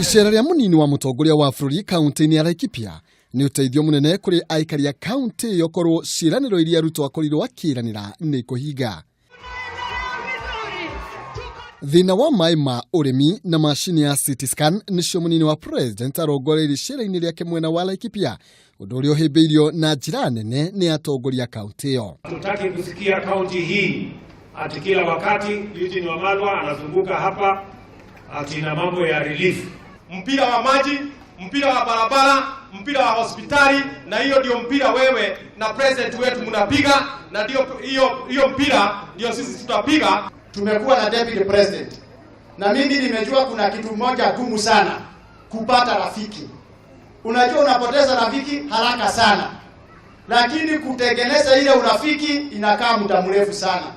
Icera rĩa mũnini wa mũtongoria wa bũrũri kaunti-inĩ ya Laikipia nĩ ũteithio mũnene kũrĩ aikari a kaunti ĩyo korwo ciĩranĩro iria Ruto akorirwo akĩranĩra nĩ kũhinga. Thĩna wa maĩ ma ũrĩmi na macini ya CT scan nĩcio mũnini wa president arongoreirie icera-inĩ rĩake mwena wa Laikipia, ũndũ ũrĩa ũhĩmbĩirio na njĩra nene nĩ atongoria kaunti ĩyo. Hatutaki kusikia kaunti hii ati kila wakati Eugene Wamalwa anazunguka hapa ati na mambo ya relief. Mpira wa maji, mpira wa barabara, mpira wa hospitali, na hiyo ndio mpira wewe na president wetu mnapiga, na ndio hiyo hiyo mpira ndio sisi tutapiga. Tumekuwa na deputy president, na mimi nimejua kuna kitu moja gumu sana, kupata rafiki. Unajua unapoteza rafiki haraka sana, lakini kutengeneza ile urafiki inakaa muda mrefu sana,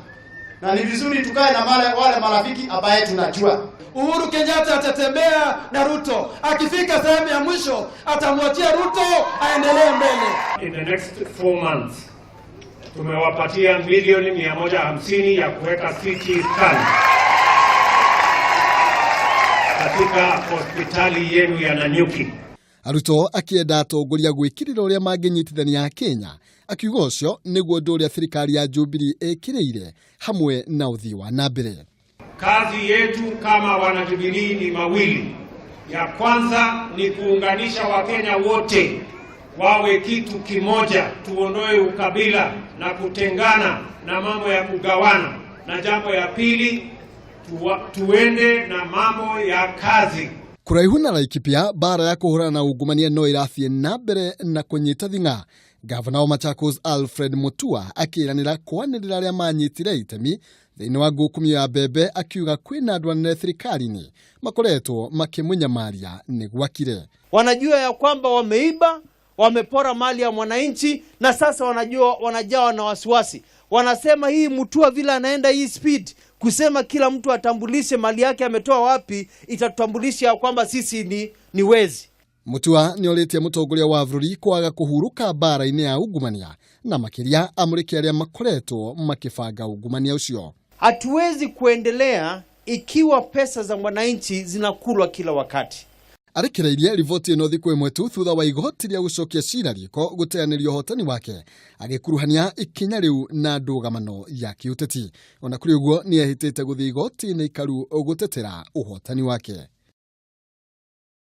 na ni vizuri tukae na wale marafiki ambaye tunajua. Uhuru Kenyatta atatembea na Ruto, akifika sehemu ya mwisho atamwachia Ruto aendelee mbele. In the next 4 months tumewapatia milioni 150 ya kuweka CT scan katika hospitali yenu ya Nanyuki. Ruto akĩenda atongoria gwĩkĩrĩra ũrĩa mangĩnyitithania Akenya, akiuga ũcio nĩguo ũndũ ũrĩa thirikari ya Jubilee ĩkĩrĩire hamwe na ũthii wa na mbere. Kazi yetu kama wanajubilii ni mawili. Ya kwanza ni kuunganisha Wakenya wote wawe kitu kimoja, tuondoe ukabila na kutengana na mambo ya kugawana, na jambo ya pili tuende na mambo ya kazi. Kũraihu na Laikipia, mbara ya kũhũrana na ungumania no ĩrathiĩ na mbere na kũnyita thing'a. Gavana wa Machakos Alfred Mutua akĩranĩra kwanĩrĩra arĩa manyitire itemi thĩinĩ wa ngukumio ya mbembe, akiuga kwĩna andũ anene thirikari-inĩ makoretwo makĩmũnyamaria nĩguo akire. Wanajua ya kwamba wameiba, wamepora mali ya mwananchi, na sasa wanajua wanajawa na wasiwasi. Wanasema hii Mutua vile anaenda hii speed, kusema kila mtu atambulishe mali yake ametoa wapi, itatutambulisha ya kwamba sisi ni wezi. Mutua nĩ orĩtie mũtongoria wa bũrũri kwaga kũhurũka mbara-inĩ ya ungumania na makĩria amũrĩke arĩa makoretwo makĩbanga ungumania ũcio. Hatuwezi kuendelea ikiwa pesa za mwananchi zinakulwa kila wakati. Arekereirie riboti ĩno thikũ ĩmwe tu thutha wa igoti rĩa gũcokia cira riko gũteanĩria ũhotani wake, agĩkuruhania ikinya rĩu na ndũgamano ya kĩũteti. Ona kũrĩ ũguo, nĩ ehĩtĩte gũthiĩ igoti-inĩ ikaru gũtetera ũhotani wake.